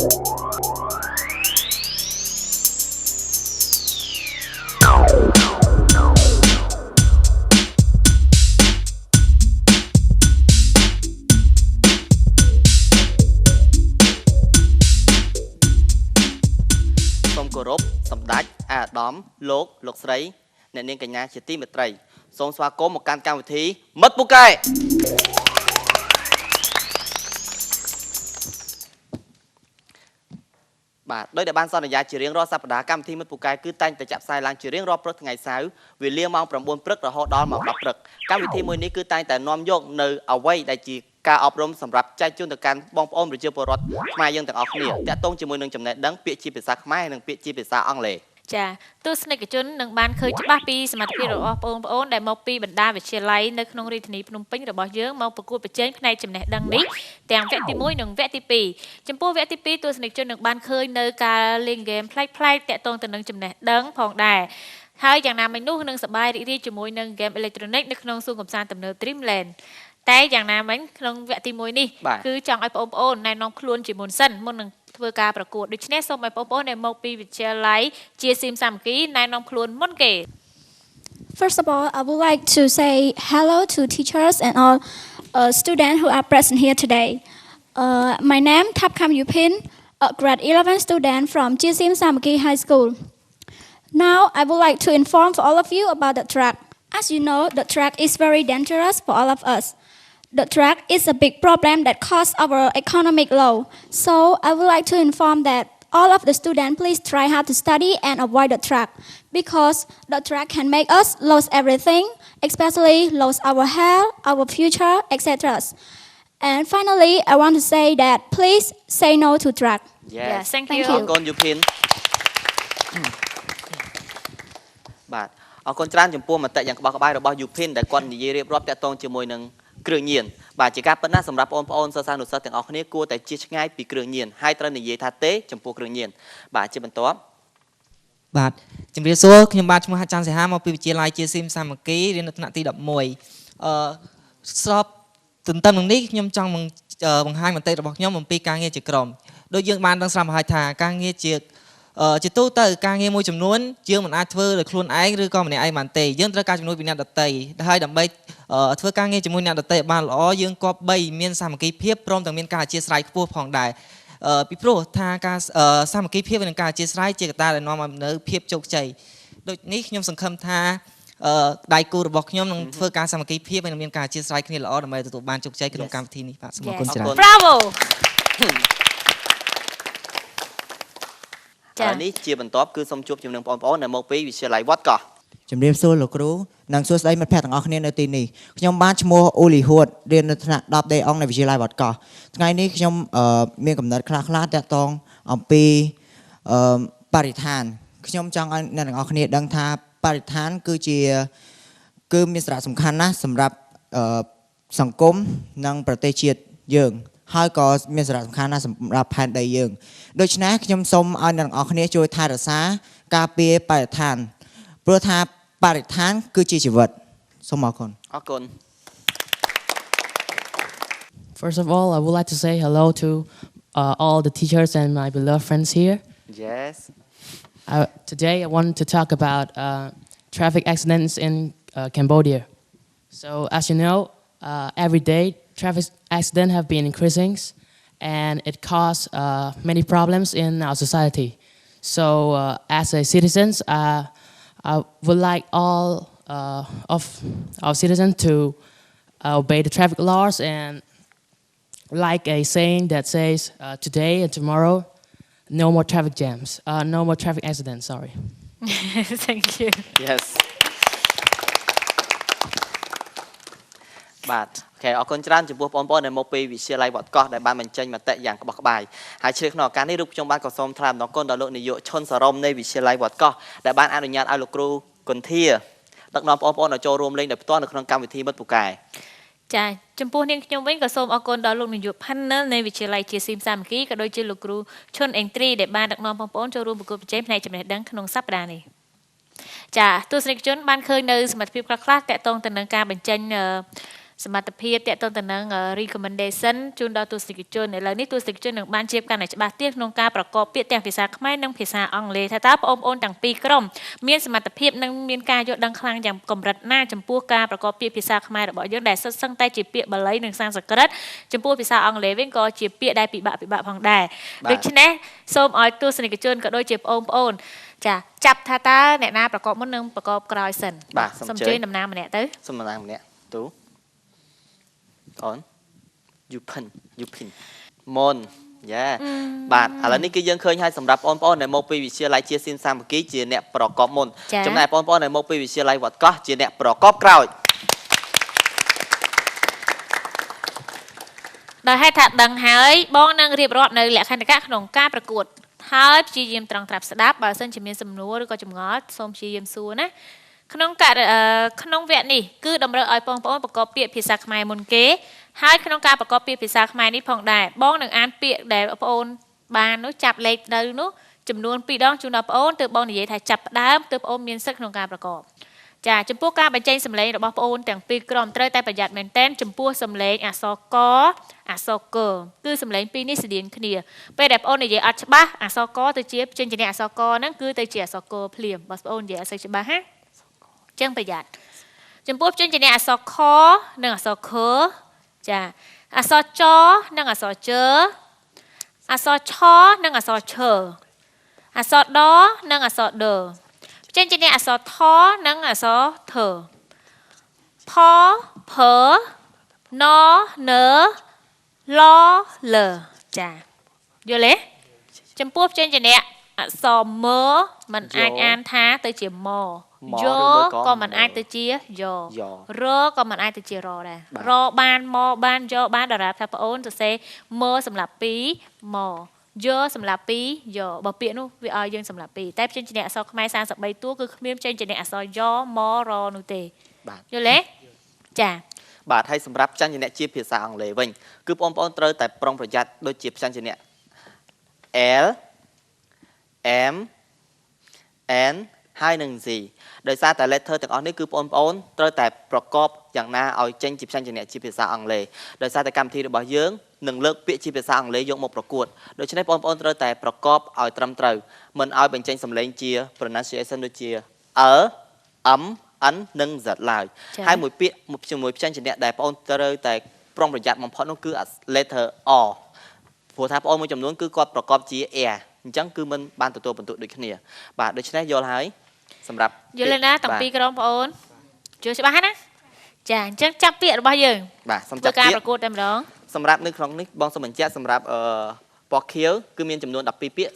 សូមគោរពសម្ដេចអាដាមលោកលោកស្រីអ្នកនាងកញ្ញាជាទីមេត្រីសូមស្វាគមន៍មកកាន់កម្មវិធីមិត្តពូកែបាទដោយដែលបានសន្យាជារៀងរាល់សប្តាហ៍កម្មវិធីមិត្តពូកែគឺតែងតែចាក់ផ្សាយឡើងជារៀងរាល់ព្រឹកថ្ងៃសៅរ៍វេលាម៉ោង9ព្រឹករហូតដល់ម៉ោង10ព្រឹកកម្មវិធីមួយនេះគឺតែងតែនាំយកនៅអ្វីដែលជាការអប់រំសម្រាប់ចែកជូនទៅកាន់បងប្អូនប្រជាពលរដ្ឋខ្មែរយើងទាំងអស់គ្នាតាក់ទងជាមួយនឹងចំណេះដឹងពាក្យជាភាសាខ្មែរនិងពាក្យជាភាសាអង់គ្លេស ចាទស្សនិកជននឹងបានឃើញច្បាស់ពីសមត្ថភាពរបស់បងប្អូនដែលមកពីបណ្ដាវិទ្យាល័យនៅក្នុងរាជធានីភ្នំពេញរបស់យើងមកប្រកួតប្រជែងផ្នែកចំណេះដឹងនេះទាំងវគ្គទី1និងវគ្គទី2ចំពោះវគ្គទី2ទស្សនិកជននឹងបានឃើញនៅការលេងហ្គេមប្លែកៗតាក់ទងទៅនឹងចំណេះដឹងផងដែរហើយយ៉ាងណាមិញនោះនឹងសប្បាយរីករាយជាមួយនឹងហ្គេមអេឡិចត្រូនិកនៅក្នុងសួនកម្សាន្តទំនើប Dreamland តែយ៉ាងណាមិញក្នុងវគ្គទី1នេះគឺចង់ឲ្យបងប្អូនណែនាំខ្លួនជាមុនសិនមុននឹងធ្វើការប្រកួតដូច្នេះសូមឲ្យបងប្អូនដែលមកពីវិទ្យាល័យជាស៊ីមសាមគ្គីណែនាំខ្លួនមុនគេ First of all, I would like to say hello to teachers and all students who are present here today. My name Thapkham Yupin, a grade 11 student from Cheasim Samaky High School. Now, I would like to inform for all of you about the drug. As you know, the drug is very dangerous for all of us. The drug is a big problem that causes our economic low. So I would like to inform that all of the students please try hard to study and avoid the drug because the drug can make us lose everything, especially lose our health, our future, etc. And finally, I want to say that please say no to drug. Yes, thank Thank you. you. អរគុណយូភិនបាទអរគុណច្រើនចំពោះមតិយ៉ាងក្បោះក្បាយរបស់យូភិនដែលគាត់និយាយរៀបរាប់តាក់ទងជាមួយនឹងគ្រឿងញៀនបាទជាការពិតណាស់សម្រាប់បងប្អូនសិស្សានុសិស្សទាំងអស់គ្នាគួរតែជៀសឆ្ងាយពីគ្រឿងញៀនហើយត្រូវនិយាយថាទេចំពោះគ្រឿងញៀនបាទជាបន្ទាប់ បាទជំរាបសួរខ្ញុំបាទឈ្មោះហាត់ច័ន្ទសីហាមកពីវិទ្យាល័យជាស៊ីមសាមគ្គីរៀននៅថ្នាក់ទី11អឺស្របទន្ទឹមនឹងនេះខ្ញុំចង់បង្អឺបង្ហាញមតិរបស់ខ្ញុំអំពីការងារជាក្រុមដូចយើងបានដឹងស្រាប់មកហើយថាការងារជាអឺជាទូទៅការងារមួយចំនួនយើងមិនអាចធ្វើដោយខ្លួនឯងឬក៏ម្នាក់ឯងបានទេយើងត្រូវការជំនួយពីអ្នកដទៃហើយដើម្បីអឺធ្វើការងារជាមួយអ្នកដទៃឲ្យបានល្អយើងគប្បីមានសាមគ្គីភាពព្រមទាំងមានការអធ្យាស្រ័យខ្ពស់ផងដែរ អឺពីព្រោះថាការអឺសាមគ្គីភាពនិងការអធ្យាស្រ័យជាកត្តាដែលនាំឲ្យនៅភាពជោគជ័យដូចនេះខ្ញុំសង្ឃឹមថាអឺដៃគូរបស់ខ្ញុំនឹងធ្វើការសាមគ្គីភាពហើយនឹងមានការអធ្យាស្រ័យគ្នាល្អដើម្បីទទួលបានជោគជ័យក្នុងកម្មវិធីនេះបាទសូមអរគុណច្រើន Bravo. ឥឡូវនេះជាបន្ទាប់គឺសូមជួបជាមួយនឹងបងប្អូនដែលមកពីវិទ្យាល័យវត្តកោះ ជំរាបសួរលោកគ្រូនិងសួស្តីមិត្តភ័ក្តិទាំងអស់គ្នានៅទីនេះខ្ញុំបាទឈ្មោះអ៊ូលីហួតរៀននៅថ្នាក់10ដេអង្គនៃវិទ្យាល័យវត្តកោះថ្ងៃនេះខ្ញុំអឺមានកំណត់ខ្លះៗតាក់ទងអំពីអឺបរិស្ថានខ្ញុំចង់ឲ្យអ្នកទាំងអស់គ្នាដឹងថាបរិស្ថានគឺជាគឺមានសារៈសំខាន់ណាស់សម្រាប់អឺសង្គមនិងប្រទេសជាតិយើងហើយក៏មានសារៈសំខាន់ណាស់សម្រាប់ផែនដីយើងដូច្នេះខ្ញុំសូមឲ្យអ្នកទាំងអស់គ្នាជួយថែរក្សាការពារបរិស្ថាន ព្រោះថាបរិស្ថានគឺជាជីវិតសូមអរគុណ អរគុណ First of all, I would like to say hello to all the teachers and my beloved friends here. Yes. Today, I want to talk about traffic accidents in Cambodia. So, as you know, every day traffic accidents have been increasing, and it causes many problems in our society. So, as a citizens, I would like all of our citizens to obey the traffic laws and, like a saying that says, today and tomorrow, no more traffic jams, no more traffic accidents, sorry. Thank you. Yes. បាទ OK អរគុណច្រើនចំពោះបងប្អូនដែលមកពីវិទ្យាល័យវត្តកោះដែលបានបញ្ចេញមតិយ៉ាងក្បោះក្បាយហើយជ្រាបក្នុងឱកាសនេះរូបខ្ញុំបាទក៏សូមថ្លែងអំណរគុណដល់លោកនាយកឈុនសរមនៃវិទ្យាល័យវត្តកោះដែលបានអនុញ្ញាតឲ្យលោកគ្រូគុន្ធាដឹកនាំបងប្អូនឲ្យចូលរួមលេងដោយផ្ទាល់នៅក្នុងកម្មវិធីមិត្តពូកែ ចាចំពោះនាងខ្ញុំវិញក៏សូមអរគុណដល់លោកនាយកផាន់និលនៃវិទ្យាល័យជាស៊ីមសាមគ្គីក៏ដូចជាលោកគ្រូឈុនអេងទ្រីដែលបានដឹកនាំបងប្អូនចូលរួមប្រកួតប្រជែងផ្នែកចំណេះដឹងក្នុងសប្តាហ៍នេះចាទស្សនិកជនបានឃើញនៅសមត្ថភាពខ្លះៗតាក់ទងទៅនឹងការបញ្ចេញអឺ សមត្ថភាពតាក់ទងទៅនឹង recommendation ជូនដល់ទស្សនិកជនឥឡូវនេះទស្សនិកជននឹងបានជ្រាបកាន់តែច្បាស់ទៀតក្នុងការប្រកបពាក្យទាំងភាសាខ្មែរនិងភាសាអង់គ្លេសថាតើបងប្អូនទាំងពីរក្រុមមានសមត្ថភាពនិងមានការយល់ដឹងខ្លាំងយ៉ាងកម្រិតណាចំពោះការប្រកបពាក្យភាសាខ្មែររបស់យើងដែលសុទ្ធសឹងតែជាពាក្យបាលីនិងសំស្ក្រឹតចំពោះភាសាអង់គ្លេសវិញក៏ជាពាក្យដែលពិបាកពិបាកផងដែរដូច្នេះសូមឲ្យទស្សនិកជនក៏ដូចជាបងប្អូនចាចាប់ថាតើអ្នកណាប្រកបមុននិងប្រកបក្រោយសិនសូមអញ្ជើញតំណាងម្នាក់ទៅ សូមតំណាងម្នាក់ទូអូនយូភិនយូភិនមុនយ៉ាបាទឥឡូវនេះគឺយើងឃើញហើយសម្រាប់បងប្អូនដែលមកពីវិទ្យាល័យជាស៊ីមសាមគ្គីជាអ្នកប្រកបមុនចំណែកបងប្អូនដែលមកពីវិទ្យាល័យវត្តកោះជាអ្នកប្រកបក្រោយ ដោយហេតុថាដឹងហើយបងនឹងរៀបរាប់នៅលក្ខន្តិកៈក្នុងការប្រកួតហើយព្យាយាមត្រង់ត្រាប់ស្ដាប់បើសិនជាមានសំណួរឬក៏ចម្ងល់សូមព្យាយាមសួរណាក្នុងករក្នុងវគ្គនេះគឺតម្រូវឲ្យបងប្អូនប្រកបពាក្យភាសាខ្មែរមុនគេហើយក្នុងការប្រកបពាក្យភាសាខ្មែរនេះផងដែរបងនឹងអានពាក្យដែលបងប្អូនបាននោះចាប់លេខទៅនោះចំនួន2ដងជូនដល់បងប្អូនទើបបងនិយាយថាចាប់ផ្ដើមទើបបងប្អូនមានសិទ្ធិក្នុងការប្រកបចាចំពោះការបញ្ចេញសម្លេងរបស់បងប្អូនទាំងពីរក្រុមត្រូវតែប្រយ័ត្នមែនទែនចំពោះសម្លេងអក្សរកអក្សរកគឺសម្លេងពីរនេះស្តៀងគ្នាពេលដែលបងប្អូននិយាយអត់ច្បាស់អក្សរកទៅជាព្យញ្ជនៈអក្សរកហ្នឹងគឺទៅជាអក្សរកភ្លាមបើបងប្អូននិយាយអត់សូវច្បាស់ណាចឹងប្រយ័ត្នចំពោះព្យញ្ជនៈអក្សរខនិងអក្សរខចាអក្សរចនិងអក្សរជអក្សរឆនិងអក្សរឈអក្សរដនិងអក្សរដព្យញ្ជនៈអក្សរថនិងអក្សរធផភននលលចាយល់ទេចំពោះព្យញ្ជនៈអក្សរមមិនអាចអានថាទៅជាមយោក៏មិនអាចទៅជាយោរក៏មិនអាចទៅជារដែររបានមបានយោបានដរាបថាប្អូនសរសេរមសម្រាប់2មយោសម្រាប់2យោបើពាក្យនោះវាឲ្យយើងសម្រាប់2តែព្យញ្ជនៈអក្សរខ្មែរ33តួគឺគ្មានព្យញ្ជនៈអក្សរយោមរនោះទេ បាទ យល់ទេចា បាទហើយសម្រាប់ព្យញ្ជនៈជាភាសាអង់គ្លេសវិញគឺបងប្អូនត្រូវតែប្រុងប្រយ័ត្នដូចជាព្យញ្ជនៈ L M N ហើយនឹង Z ដោយសារតែ letter ទាំងអស់នេះគឺបងប្អូនត្រូវតែប្រកបយ៉ាងណាឲ្យចេញជាព្យញ្ជនៈជាភាសាអង់គ្លេសដោយសារតែកម្មវិធីរបស់យើងនឹងលើកពាក្យជាភាសាអង់គ្លេសយកមកប្រកួតដូច្នេះបងប្អូនត្រូវតែប្រកបឲ្យត្រឹមត្រូវមិនឲ្យបញ្ចេញសំឡេងជា pronunciation ដូចជា L M N និង Z ឡើយហើយមួយពាក្យជាមួយព្យញ្ជនៈដែលបងប្អូនត្រូវតែប្រុងប្រយ័ត្នបំផុតនោះគឺ letter R ព្រោះថាបងប្អូនមួយចំនួនគឺគាត់ប្រកបជា R អញ្ចឹងគឺមិនបានទទួលបន្ទុកដូចគ្នាបាទដូច្នេះយល់ហើយសម្រាប់ យល់ហើយណាទាំងពីរក្រុមបងប្អូនយល់ច្បាស់ហើយណាចាអញ្ចឹងចាប់ពាក្យរបស់យើង បាទសូម ធ្វើ ចាប់ពាក្យ ការប្រកួតតែម្ដង សម្រាប់នៅក្នុងនេះបងសូមបញ្ជាក់សម្រាប់ពណ៌ខៀវគឺមានចំនួន12ពាក្យ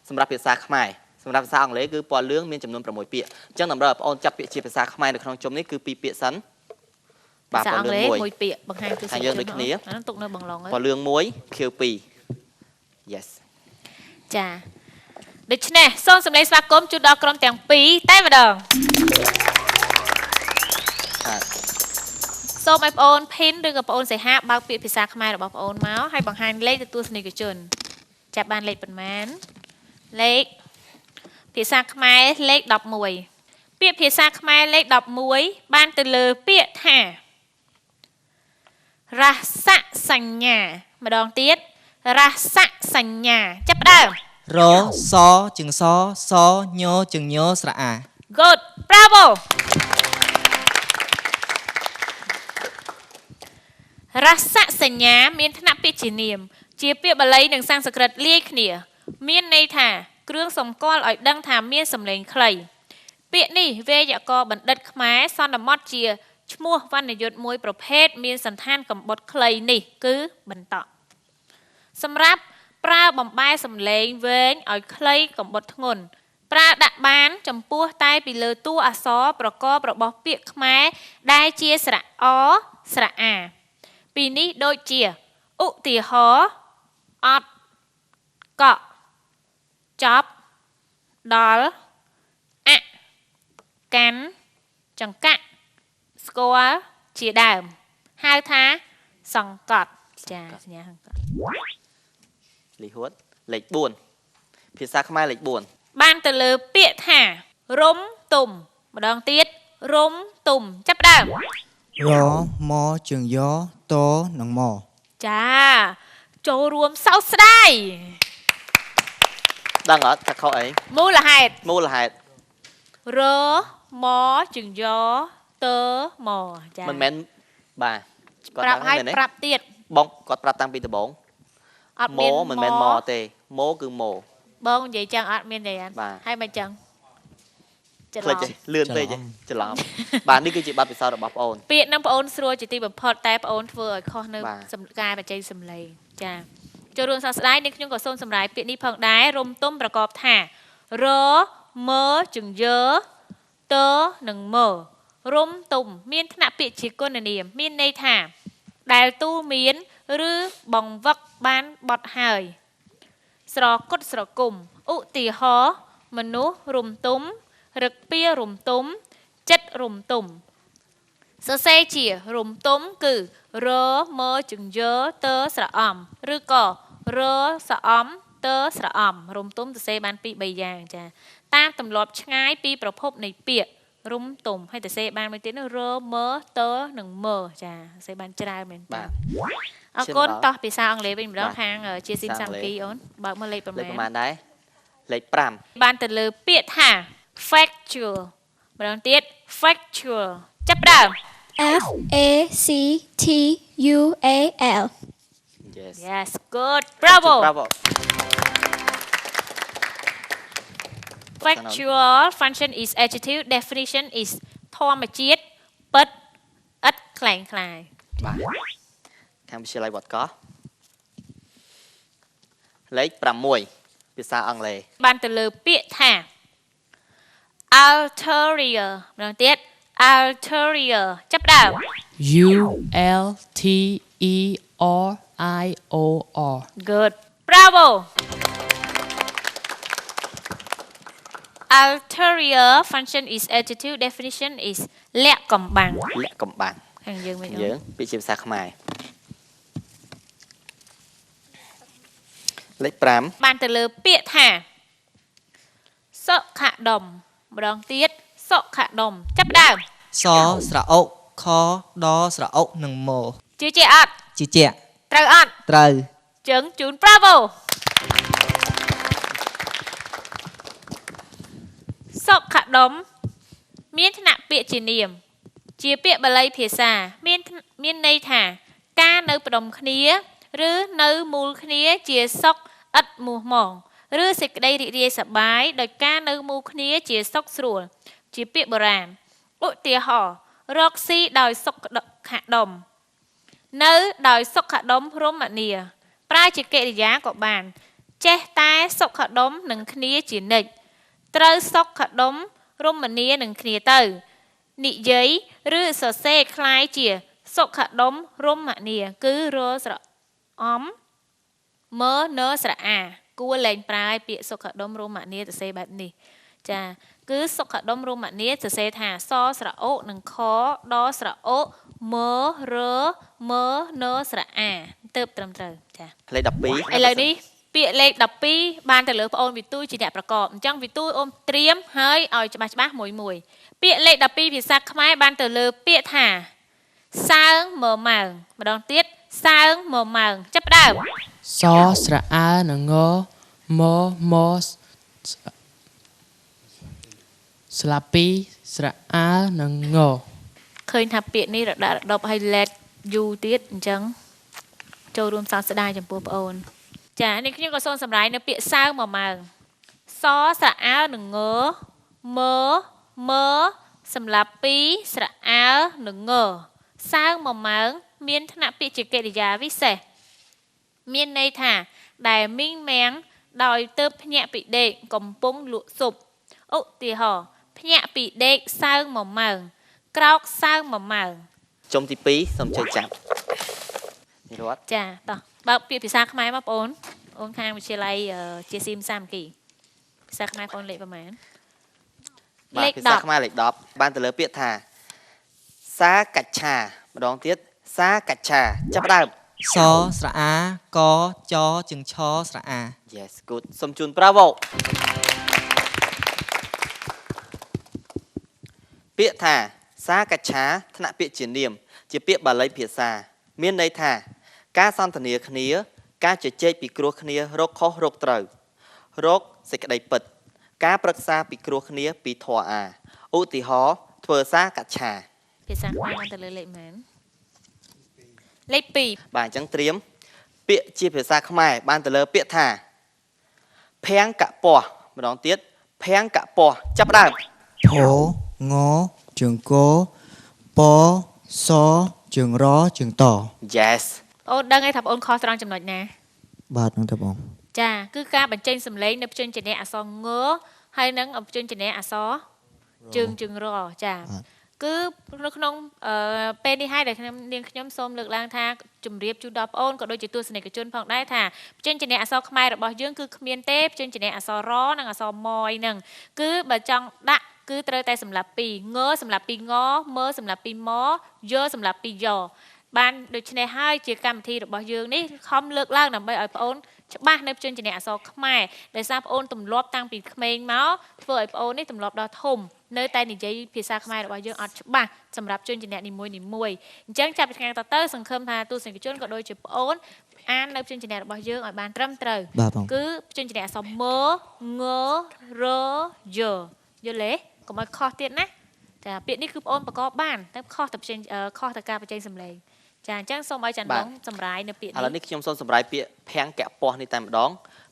សម្រាប់ភាសាខ្មែរសម្រាប់ភាសាអង់គ្លេសគឺពណ៌លឿងមានចំនួន6ពាក្យអញ្ចឹងតម្រូវឲ្យបងប្អូនចាប់ពាក្យជាភាសាខ្មែរនៅក្នុងជុំនេះគឺ2ពាក្យសិនបាទ ភាសា ពណ៌លឿង អង់គ្លេស មួយ មួយពាក្យបង្ហាញទស្ស ហើយ និកជន យើងដូចគ្នា អាហ្នឹងទុកនៅបងឡុងហើយ ពណ៌លឿង1ខៀវ2 Yes ចាដូច្នេះសូមសម្លេងស្វាគមន៍ជូនដល់ក្រុមទាំងពីរតែម្ដង បាទ សូមឲ្យបងប្អូនភិនឬក៏បងប្អូនសីហាបើកពាក្យភាសាខ្មែររបស់បងប្អូនមកហើយបង្ហាញលេខទៅទស្សនិកជនចាប់បានលេខប៉ុន្មានលេខភាសាខ្មែរលេខ11ពាក្យភាសាខ្មែរលេខ11បានទៅលើពាក្យថារសសញ្ញាម្ដងទៀតរសសញ្ញាចាប់ផ្ដើម រសជើងសសញជើងញស្រៈអា Good bravo រសសញ្ញាមានថ្នាក់ពាក្យជានាម ជាពាក្យបាលីនិងសំស្ក្រឹតលាយគ្នា មានន័យថាគ្រឿងសម្គាល់ឲ្យដឹងថាមានសម្លេងខ្លី ពាក្យនេះវេយ្យាករណ៍បណ្ឌិតខ្មែរសន្មត់ជាឈ្មោះវណ្ណយុត្តមួយប្រភេទមានសន្តានកំបុតខ្លីនេះគឺបន្តក់សម្រាប់ប្រើបំបែសម្លេងវែងឲ្យខ្លីកំបុតធ្ងន់ប្រើដាក់បានចំពោះតែពីលើតួអក្សរប្រកបរបស់ពាក្យខ្មែរដែលជាស្រៈអស្រៈអាពីនេះដូចជាឧទាហរណ៍អត់កក់ចប់ដល់អកាន់ចង្កាក់ស្គាល់ជាដើមហៅថាសង្កត់ចាសញ្ញាសង្កត់ លីហួតលេខ4ភាសាខ្មែរលេខ4 បានទៅលើពាក្យថារុំទុំម្ដងទៀតរុំទុំចាប់ផ្ដើម រមជើងយតនិងម ចាចូលរួមសោកស្ដាយ ដឹងអត់ថាខុសអី មូលហេតុ មូលហេតុ រមជើងយតមចា មិនមែនបាទ ប្រាប់ឲ្យ មែនទេ ប្រាប់ទៀត បងគាត់ប្រាប់តាំងពីដំបូង អត់មាន មិនមែនមទេម៉ូគឺម៉ូ បងនិយាយចឹងអត់មានទេ បាទ ហើយមិនចឹងច្រ ភ្លេច ឡំ ទេលឿនពេកទេច្រឡំបាទនេះគឺជាបទពិសោធន៍របស់បងអូន ពាក្យហ្នឹងបងអូនស្រួលជាទីបំផុតតែបងអូនធ្វើឲ្យខុសនៅ បាទ សំការបញ្ចេញសំឡេងចាចូលរួមសោកស្ដាយនេះខ្ញុំក៏សូមសម្រាយពាក្យនេះផងដែររំទុំប្រកបថារមជើងយើតនិងមរំទុំមានថ្នាក់ពាក្យជាគុណនាមមានន័យថាដែលទូមានឬបង្វឹកបានបត់ហើយស្រគុតស្រគុំឧទាហរណ៍មនុស្សរំទុំរឹកពៀរំទុំចិត្តរំទុំសរសេរជារំទុំគឺរមជើងយើតស្រអំឬក៏រស្រអំតស្រអំរំទុំសរសេរបានពីរបីយ៉ាងចាតាមទម្លាប់ឆ្ងាយពីប្រភពនៃពាក្យរំទុំហើយសរសេរបានមួយទៀតនោះរមតនិងមចាសរសេរបានច្រើនមែន បាទ អរគុណ ឈានដល់ តោះភាសាអង់គ្លេសវិញម្ដង បាទ ខាងជាស៊ីម ភាសាអង់គ្លេស សាមគ្គីអូនបើកមកលេខប្រ លេខ មាណ ប្រហែលដែរលេខ5 បានទៅលើពាក្យថា factual ម្ដងទៀត factual ចាប់ផ្ដើម F A C T U A L. Yes. Yes, good, bravo. Bravo. Factual function is adjective, definition is ធម្មជាតិពិតឥតក្លែងក្លាយ បាទខាងវិទ្យាល័យវត្តកោះលេខ6ភាសាអង់គ្លេស បានទៅលើពាក្យថា ulterior ម្ដងទៀត ulterior ចាប់ផ្ដើម U L T E R I O R. Good, bravo. Ulterior function is adjective, definition is លាក់កំបាំង លាក់កំបាំង ខាងយើងវិញអូន យើងពាក្យជាភាសាខ្មែរលេខ5 បានទៅលើពាក្យថាសុខដុមម្ដងទៀតសុខដុមចាប់ផ្ដើម សស្រអុខដស្រអុនិងម ជឿជាអត់ ជាជា ត្រូវអត់ ត្រូវ ជើងជូន Bravo សុខដុមមានថ្នាក់ពាក្យជានាម ជាពាក្យបាលីភាសា មានថ្មានន័យថា ការនៅផ្ដុំគ្នា ឬនៅមូលគ្នាជាសុខឥតមោះមង ឬសេចក្តីរីករាយសប្បាយដោយការនៅមូលគ្នាជាសុខស្រួល ជាពាក្យបុរាណឧទាហរណ៍រកស៊ីដោយសុខដុមនៅដោយសុខដុមរមនា ប្រើជាកិរិយាក៏បាន ចេះតែសុខដុមនឹងគ្នាជានិច្ចត្រូវសុខដុមរមនានឹងគ្នាទៅ និយាយឬសរសេរคล้ายជា សុខដុមរមនា គឺរស្រអំមនស្រអាគួរលែងប្រើឲ្យពាក្យសុខដុមរមនាសរសេរបែបនេះ ចាគឺសុខដុមរមនាសរសេរថាសស្រអូនិងខដស្រអូមរមនស្រអាទៅត្រឹមត្រូវចា លេខ12 ឥឡូវនេះពាក្យលេខ12បានទៅលើប្អូនវិទូជាអ្នកប្រកបអញ្ចឹងវិទូអូនត្រៀមហើយឲ្យច្បាស់ច្បាស់មួយមួយពាក្យលេខ12ភាសាខ្មែរបានទៅលើពាក្យថាសើងមម៉ើងម្ដងទៀតសើងមម៉ើងចាប់ផ្ដើម សស្រអើនិងងមមស្លាពីស្រអើនិងង ឃើញថាពាក្យនេះរដាក់រដប់ឲ្យ let យូរទៀតអញ្ចឹងចូលរួមសោកស្ដាយចំពោះប្អូនចានេះខ្ញុំក៏សូមសម្រាយនៅពាក្យសើងមម៉ើងសស្រអើនិងងមមសម្រាប់ពីស្រអើនិងងសើងមម៉ើងមានថ្នាក់ពាក្យជាកិរិយាវិសេសមានន័យថា ដែលមីងមាំងដោយទៅភ្ញាក់ពីដេកកំពុងលក់ស៊ុបឧទាហរណ៍ភ្ញាក់ពីដេកសើងមម៉ើងក្រោកសើងមម៉ើង ជុំទី2សូមជួយចាប់និរត ចាតោះបើកពាក្យភាសាខ្មែរមកបងអូនអូនខាងវិទ្យាល័យជាស៊ីមសាមគ្គីភាសាខ្មែរបងអូនលេខប្រហែល បាទ លេខ ភាសាខ្មែរលេខ10បានទៅលើពាក្យថាសាកច្ឆាម្ដងទៀតសាកច្ឆាចាប់ផ្ដើម សស្រអាកចជើងឆស្រអា Yes, good. សូមជូន Bravo ពាក្យថា សាកច្ឆាថ្នាក់ពាក្យជានាម ជាពាក្យបាលីភាសា មានន័យថា ការសន្ទនាគ្នា ការជជែកពិគ្រោះគ្នារកខុសរកត្រូវ រកសេចក្តីពិត ការប្រឹក្សាពិគ្រោះគ្នាពីធម៌អាឧទាហរណ៍ធ្វើសាកច្ឆា ភាសាខ្មែរបានទៅលើលេខប៉ុន្មានលេខ2 បាទអញ្ចឹងត្រៀមពាក្យជាភាសាខ្មែរបានទៅលើពាក្យថាភាំងកពស់ម្ដងទៀតភាំងកពស់ចាប់ផ្ដើម ផងជើងកពសជើងរជើងត Yes អូនដឹងហើយថាបងអូនខុសត្រង់ចំណុចណា បាទហ្នឹងទៅបង ចាគឺការបញ្ចេញសម្លេងនៅព្យញ្ជនៈអក្សรงហើយនិងព្យញ្ជនៈអក្សរជើងជើងរចាគឺនៅក្នុងពេលនេះហើយដែលខ្ញុំនាងខ្ញុំសូមលើកឡើងថាជំរាបជូនដល់បងអូនក៏ដូចជាទស្សនិកជនផងដែរថាព្យញ្ជនៈអក្សរខ្មែររបស់យើងគឺគ្មានទេព្យញ្ជនៈអក្សររនិងអក្សរមអីហ្នឹងគឺបើចង់ដាក់គឺត្រូវតែសម្រាប់ពីងសម្រាប់ពីងមសម្រាប់ពីមយសម្រាប់ពីយបានដូច្នេះហើយជាកម្មវិធីរបស់យើងនេះខំលើកឡើងដើម្បីឲ្យបងអូនច្បាស់នៅព្យញ្ជនៈអក្សរខ្មែរដោយសារបងអូនទម្លាប់តាំងពីក្មេងមកធ្វើឲ្យបងអូននេះទម្លាប់ដល់ធំនៅតែនិយាយភាសាខ្មែររបស់យើងអត់ច្បាស់សម្រាប់ជនជាតិនីមួយនីមួយអញ្ចឹងចាប់ពីថ្ងៃតទៅសង្ឃឹមថាទស្សនិកជនក៏ដូចជាបងអូនអាននៅព្យញ្ជនៈរបស់យើងឲ្យបានត្រឹមត្រូវគឺព្យញ្ជនៈអក្សរមងរយយល់ទេកុំឲ្យខុសទៀតណាចាពាក្យនេះគឺបងអូនប្រកបបានតែខុសតែខុសតែការបញ្ចេញសម្លេងចាអញ្ចឹងសូមឲ្យចន្ទងសម្រាយនៅពាក្យនេះ ឥឡូវនេះខ្ញុំសូមសម្រាយពាក្យភាំងកពស់នេះតែម្ដង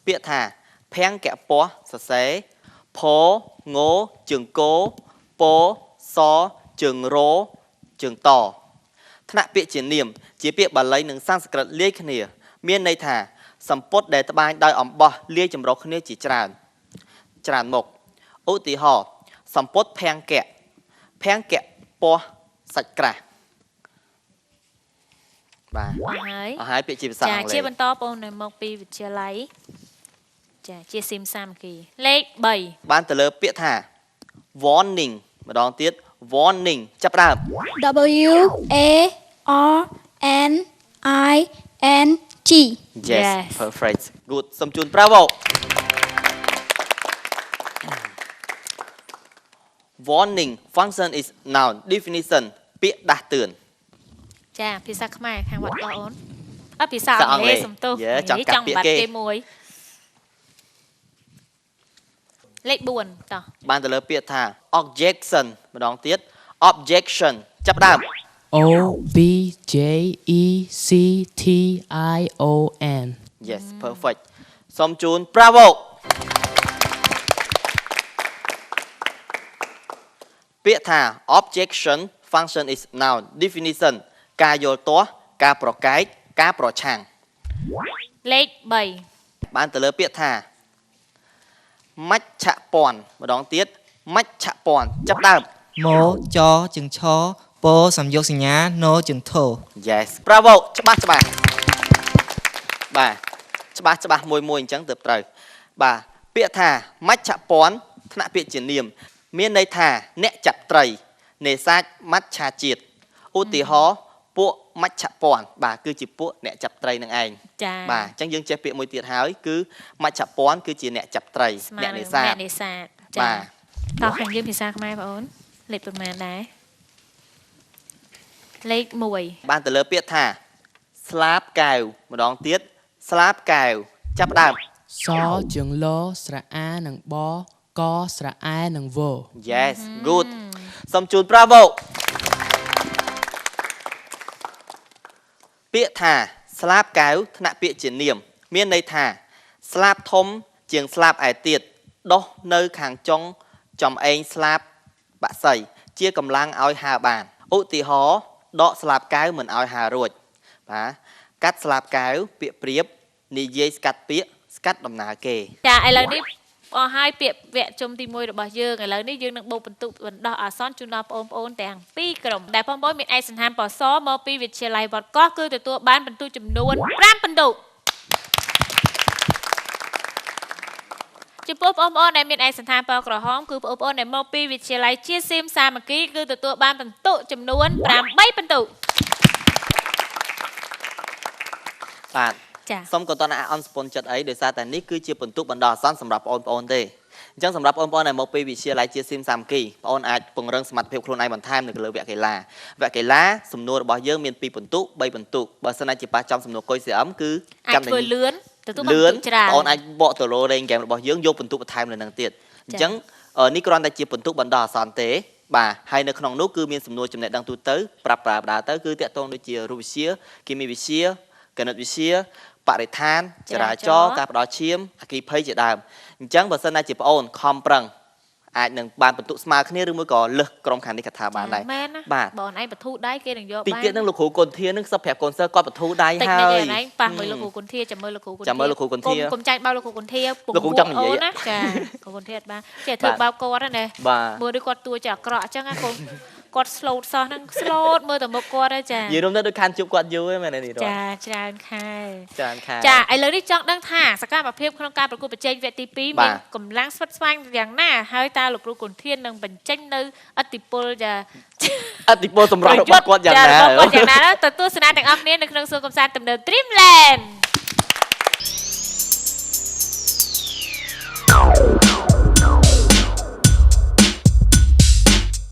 ពាក្យថាភាំងកពស់សរសេរផងជើងកពសជើងរជើងតថ្នាក់ពាក្យជានាមជាពាក្យបាលីនិងសំស្ក្រឹតលាយគ្នា មានន័យថាសម្ពុតដែលត្បាញដោយអំបោះលាយចម្រុះគ្នាជាច្រើនច្រើនមុខឧទាហរណ៍សម្ពុតភាំងកៈភាំងកៈពស់សាច់ក្រាស់បាទ អស់ហើយ អស់ហើយពាក្យជាភាសាអង់គ្លេស ជាបន្តបងនៅមកពីវិទ្យាល័យចាជាស៊ីមសាមគ្គីលេខ3 បានទៅលើពាក្យថា warning ម្ដងទៀត warning ចាប់ផ្ដើម W A R N I N G Yes perfect good សូមជូន bravo warning function is noun definition ពាក្យដាស់តឿន ចាភាសាខ្មែរខាងវត្តកោអូនអត់ភាសាអង់គ្លេសសំទោស ចង់កាត់ពាក្យគេ មួយលេខ4តោះ បានទៅលើពាក្យថា objection ម្ដងទៀត objection ចាប់ផ្ដើម O B J E C T I O N Yes perfect សូមជូន bravo ពាក្យថា objection function is noun definition ការយល់ទាស់ការប្រកែកការប្រឆាំង លេខ3 បានទៅលើពាក្យថាមច្ឆពន្ធម្ដងទៀតមច្ឆពន្ធចាប់ដើម មចជើងឆពសំយោគសញ្ញាណជើងធ Yes bravo ច្បាស់ច្បាស់បាទច្បាស់ច្បាស់មួយមួយអញ្ចឹងទើបត្រូវបាទពាក្យថាមច្ឆពន្ធថ្នាក់ពាក្យជានាម មានន័យថាអ្នកចាប់ត្រីនេសាទមច្ឆាជាតិឧទាហរណ៍ពួកមច្ឆពន្ធបាទគឺជាពួកអ្នកចាប់ត្រីនឹងឯង ចា បាទអញ្ចឹងយើងចេះពាក្យមួយទៀតហើយគឺមច្ឆពន្ធគឺជាអ្នកចាប់ត្រីអ្នកនេសាទ អ្នកនេសាទចា បាទ តោះខាងយើងភាសាខ្មែរបងអូនលេខប៉ុន្មានដែរលេខ1 បានទៅលើពាក្យថាស្លាបកែវម្ដងទៀតស្លាបកែវចាប់ផ្ដើម សជើងលស្រៈអានិងបកស្រៈអែនិងវ Yes good សូមជូន bravo ពាក្យថាស្លាបកែវថ្នាក់ពាក្យជានាម មានន័យថា ស្លាបធំជាងស្លាបឯទៀតដុះនៅខាងចុងចំអេងស្លាបបក្សីជាកម្លាំងឲ្យហើរបានឧទាហរណ៍ដកស្លាបកែវមិនឲ្យហើររួចបាទកាត់ស្លាបកែវពាក្យប្រៀបនិយាយស្កាត់ពាក្យស្កាត់ដំណើរគេ ចាឥឡូវនេះអស់ហើយពាក្យវគ្គជុំទី1របស់យើងឥឡូវនេះយើងនឹងបូកបន្ទុកបណ្ដោះអាសន្នជូនដល់បងប្អូនទាំងពីរក្រុមដែលបងប្អូនមានឯកសណ្ឋានពណ៌សមកពីវិទ្យាល័យវត្តកោះគឺទទួលបានបន្ទុកចំនួន5បន្ទុកចំពោះបងប្អូនដែលមានឯកសណ្ឋានពណ៌ក្រហមគឺបងប្អូនដែលមកពីវិទ្យាល័យជាស៊ីមសាមគ្គីគឺទទួលបានបន្ទុកចំនួន8បន្ទុក បាទ ចា សូមកុំតន់អន់ស្ពន់ចិត្តអីដោយសារតែនេះគឺជាបន្ទុកបណ្ដោះអាសន្នសម្រាប់បងប្អូនទេ អញ្ចឹងសម្រាប់បងប្អូនដែលមកពីវិទ្យាល័យជាស៊ីមសាមគ្គីបងប្អូនអាចពង្រឹងសមត្ថភាពខ្លួនឯងបន្ថែមនៅលើវគ្គកីឡាវគ្គកីឡាសំណួររបស់យើងមាន2ពិន្ទុ3ពិន្ទុបើសិនណាជាប៉ះចំសំណួរកុយ CM គឺ អាចធ្វើលឿនទទួលបាន លឿន ពិន្ទុច្រើន បងប្អូនអាចបកទៅលោរេងហ្គេមរបស់យើងយកពិន្ទុបន្ថែមលើនឹងទៀតអញ្ចឹងនេះគ្រាន់តែជាពិន្ទុបណ្ដោះអាសន្នទេបាទហើយនៅក្នុងនោះគឺមានសំណួរចំណេះដឹងទូទៅប្រាប់ប្រាបដាទៅគឺតាក់ទងដូចជារូបវិទ្យាគីមីវិទ្យាគណិតវិទ្យាបរិស្ថានចរាចរណ៍ការផ្ដល់ឈាមអគ្គិភ័យជាដើមអញ្ចឹងបើសិនណាជាប្អូនខំប្រឹងអាចនឹងបានពិន្ទុស្មើគ្នាឬមួយក៏លើសក្រុមខាងនេះក៏ថាបានដែរ មែនណា បាទ បើអូនឯងបធូរដៃគេនឹងយក តិច បាន ទៀតនឹងលោកគ្រូកុនធានឹងសិបប្រាប់កូនសិស្សគាត់បធូរដៃ តិច ហើយ នេះឯងប៉ះមួយលោកគ្រូគុនធាចាំមើលលោកគ្រូគុនធា ចាំមើលលោកគ្រូគុនធា កុំចាញ់បោកលោកគ្រូគុនធាពង លោកគ្រូចង់និយាយ អូនណាចាគ្រូគុនធាអត់បានចេះធ្វើបោកគាត់ហ្នឹងណា បាទ មើលដូចគាត់តួចាអាក្រក់អញ្ចឹងណាកូនគាត់ slow សោះហ្នឹង slow មើលតែមុខគាត់ហ្នឹងចា និយាយរួមទៅដូចខានជួបគាត់យូរហ្នឹងមែនទេនេះរត់ ចាច្រើនខែ ច្រើនខែ ចាឥឡូវនេះចង់ដឹងថាសកម្មភាពក្នុងការប្រកួតប្រជែងវគ្គទី2 បាទ មានកម្លាំងស្វិតស្វាញយ៉ាងណាហើយតើលោកគ្រូគុនធាននឹងបញ្ចេញនៅឥទ្ធិពលចា អតិពលសម្រាប់របស់គាត់យ៉ាងណា របស់គាត់យ៉ាងណាទៅទស្សនាទាំងអស់គ្នានៅក្នុងសួនកំសាន្តទំនើប Dreamland។